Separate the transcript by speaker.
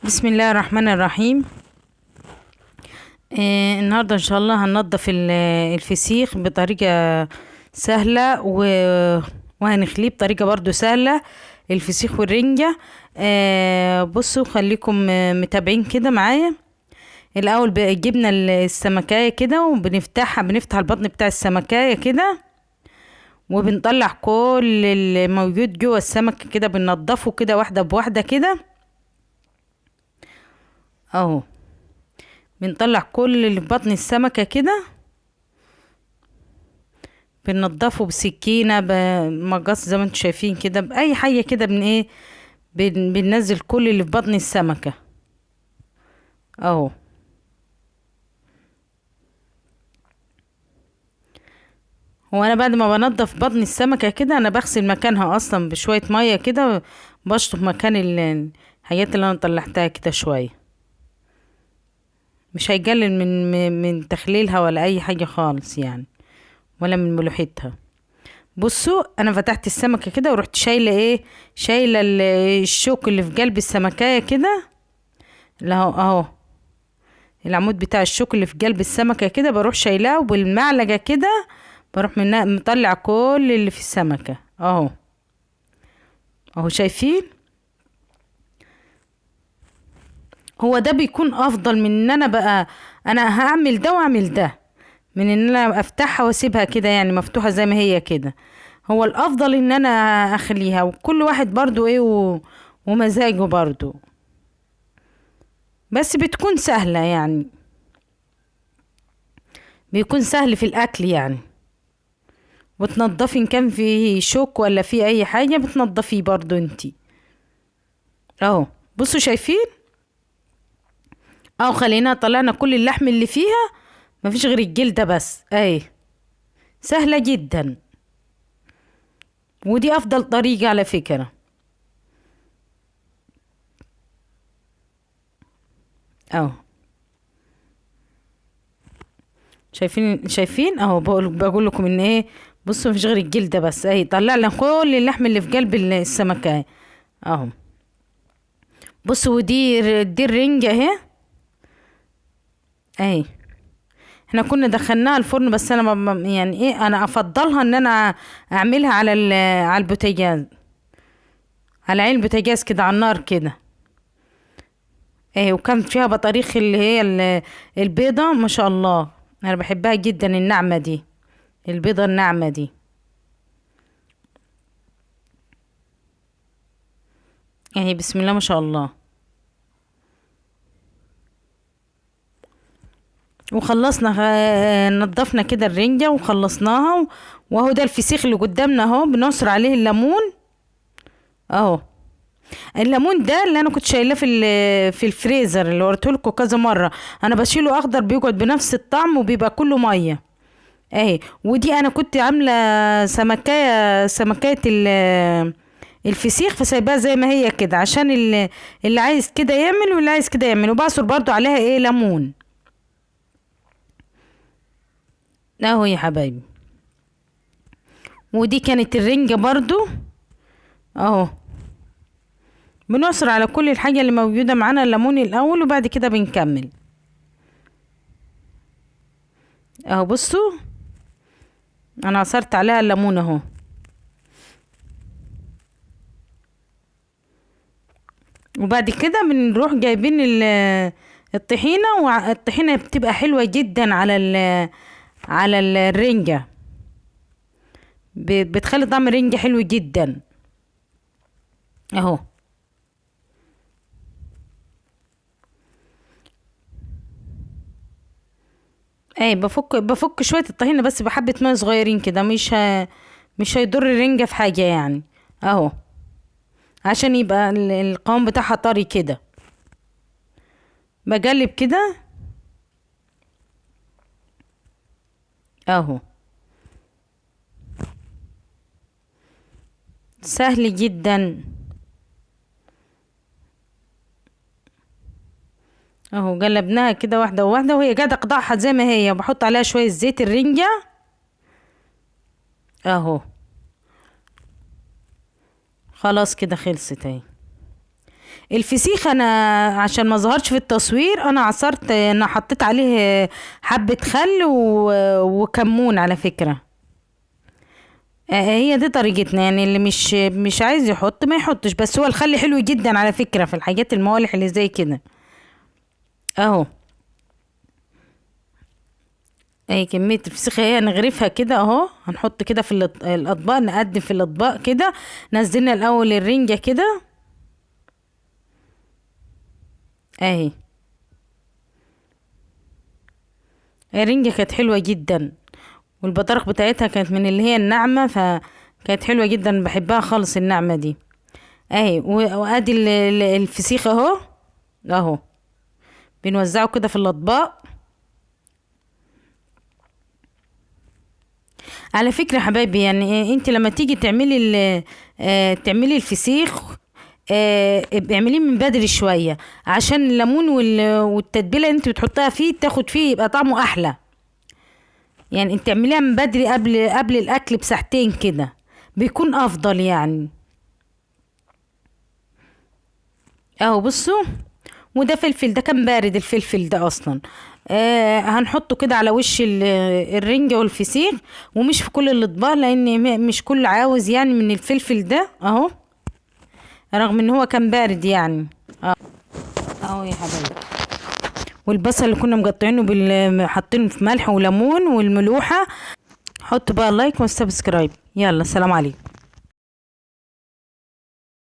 Speaker 1: بسم الله الرحمن الرحيم. النهارده ان شاء الله هننضف الفسيخ بطريقة سهلة وهنخليه بطريقة برضو سهلة، الفسيخ والرنجه. بصوا خليكم متابعين كده معايا. الاول جبنا السمكايه كده وبنفتحها، بنفتح البطن بتاع السمكايه كده وبنطلع كل اللي موجود جوه السمك كده، بننضفه كده واحدة بواحدة كده اهو. بنطلع كل اللي في بطن السمكة كده، بننضفه بسكينة بمقص زي ما انتم شايفين كده، باي حاجة كده. بن ايه بننزل كل اللي في بطن السمكة اهو. هو انا بعد ما بنضف بطن السمكة كده انا بغسل مكانها اصلا بشوية مية كده، بشطف مكان الحاجات اللي انا طلعتها كده شوية، مش هيقلل من تخليلها ولا اي حاجة خالص يعني، ولا من ملوحتها. بصوا انا فتحت السمكة كده ورحت شايله ايه، شايله الشوك اللي في قلب السمكايه كده، اللي اهو اهو العمود بتاع الشوك اللي في قلب السمكة كده، بروح شايلاه وبالمعلقه كده بروح مطلع كل اللي في السمكة اهو اهو. شايفين؟ هو ده بيكون افضل من ان انا بقى انا هعمل ده واعمل ده، من ان انا افتحها واسيبها كده يعني مفتوحة زي ما هي كده. هو الافضل ان انا اخليها، وكل واحد برضو ايه ومزاجه برضو، بس بتكون سهلة يعني، بيكون سهل في الاكل يعني. وتنضفي ان كان فيه شوك ولا فيه اي حاجة بتنضفيه برضو انتي اهو. بصوا شايفين اهو، خلينا طلعنا كل اللحم اللي فيها، مفيش غير الجلدة بس اهي. سهلة جدا، ودي افضل طريقة على فكرة اهو. شايفين؟ شايفين اهو، بقول لكم ان ايه، بصوا مفيش غير الجلدة بس اهي، طلع لنا كل اللحم اللي في قلب السمكة اهو. بصوا ودي دي الرنجة اهي اهي، احنا كنا دخلناها الفرن، بس انا يعني ايه، انا افضلها ان انا اعملها على على البوتاجاز، على عين البوتاجاز كده على النار كده اهي. وكان فيها بطاريخ اللي هي البيضة، ما شاء الله انا بحبها جدا الناعمة دي، البيضة الناعمة دي اهي. بسم الله ما شاء الله. وخلصنا نضفنا كده الرنجة وخلصناها، وهو ده الفسيخ اللي قدامنا اهو، بنعصر عليه الليمون اهو. الليمون ده اللي انا كنت شايلاه في الفريزر اللي وريته لكم كذا مرة، انا بشيله اخضر بيقعد بنفس الطعم وبيبقى كله مية اهي. ودي انا كنت عامله سمكايه الفسيخ، فسايباها زي ما هي كده عشان اللي عايز كده يعمل واللي عايز كده يعمل. وبعصر برضو عليها ايه ليمون اهو يا حبايبي. ودي كانت الرنجة برضو اهو. بنعصر على كل الحاجة اللي موجودة معانا الليمون الاول، وبعد كده بنكمل اهو. بصوا انا عصرت عليها الليمون اهو. وبعد كده بنروح جايبين الطحينة، والطحينة بتبقى حلوة جدا على الرنجة، بتخلي طعم الرنجة حلو جدا اهو. ايه بفك شوية الطحينة بس بحبة مية صغيرين كده، مش هيضر الرنجة في حاجة يعني اهو، عشان يبقى القوام بتاعها طري كده. بقلب كده اهو، سهل جدا اهو. قلبناها كده واحدة واحدة وهي قاعدة اقطعها زي ما هي، وبحط عليها شوية زيت الرنجة اهو. خلاص كده خلصت اهي. الفسيخ انا عشان ما ظهرش في التصوير انا عصرت، انا حطيت عليه حبة خل وكمون على فكرة. هي دي طريقتنا يعني، اللي مش عايز يحط ما يحطش، بس هو الخل حلو جدا على فكرة في الحاجات الموالح اللي زي كده اهو. اهي كمية الفسيخ اهي، هنغرفها كده اهو، هنحط كده في الاطباق، نقدم في الاطباق كده. نزلنا الاول الرنجة كده اهي، الرنجة كانت حلوة جدا، والبطارخ بتاعتها كانت من اللي هي الناعمة، فكانت حلوة جدا، بحبها خالص الناعمة دي اهي. وادي الفسيخ اهو اهو، بنوزعه كده في الاطباق. على فكرة حبايبي يعني انت لما تيجي تعملي تعملي الفسيخ اعمليه من بدري شوية، عشان الليمون والتتبيلة اللي انت بتحطها فيه تاخد فيه، يبقى طعمه احلى. يعني انت اعمليها من بدري قبل الاكل بساعتين كده، بيكون افضل يعني اهو. بصوا، وده فلفل، ده كان بارد الفلفل ده اصلا. هنحطه كده على وش الرنجة والفسيخ، ومش في كل الاطباق لان مش كل عاوز يعني من الفلفل ده اهو، رغم ان هو كان بارد يعني اهو يا حبايبي. والبصل اللي كنا مقطعينه حاطينه في ملح وليمون والملوحة. حطوا بقى like وال subscribe. يلا سلام عليكم.